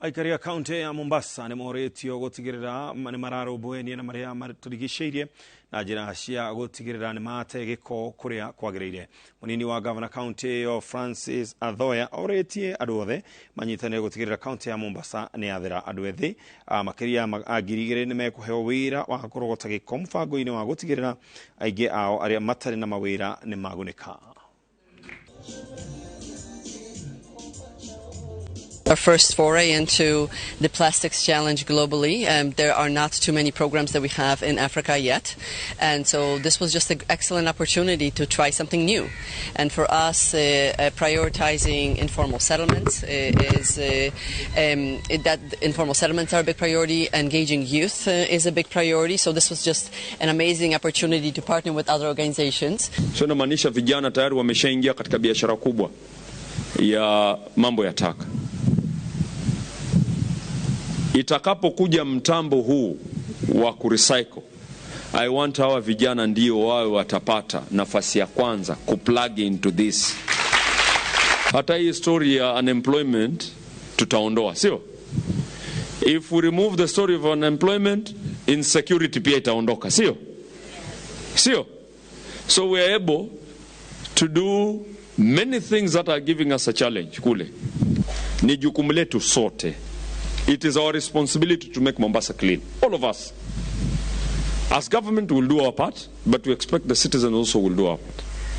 Aikari a kaunti ya Mombasa nĩ morĩtio gũtigĩrĩra nĩ mararũmbũyania na marĩa matũrigicĩirie na njĩra cia gũtigĩrĩra nĩ mate gĩko kũrĩa kwagĩrĩire. Mũnini wa gavana kaunti ĩyo Francis Athoya orĩtie andũ othe manyitanĩre gũtigĩrĩra kaunti ya Mombasa nĩ yathera. Andũ ethĩ makĩria ma 2,000 nĩ mekũheo wĩra wa kũrogota gĩko mũbango-inĩ wa gũtigĩrĩra aingĩ ao arĩa matarĩ na mawĩra nĩ magunĩka. Our first foray into the plastics challenge globally. There are not too many programs that we have in Africa yet. And so this was just an excellent opportunity to try something new. And for us, prioritizing informal settlements is that informal settlements are a big priority. Engaging youth is a big priority. So this was just an amazing opportunity to partner with other organizations. So inamaanisha vijana tayari wameshaingia katika biashara kubwa ya mambo ya taka. Itakapokuja mtambo huu wa kurecycle, I want hawa vijana ndio wawe watapata nafasi ya kwanza kuplug into this. Hata hii story ya unemployment tutaondoa, sio? If we remove the story of unemployment, insecurity pia itaondoka, sio? Sio? So we are able to do many things that are giving us a challenge kule. Ni jukumu letu sote. It is our responsibility to make Mombasa clean. All of us. As government, we'll do our part, but we expect the citizens also will do our part.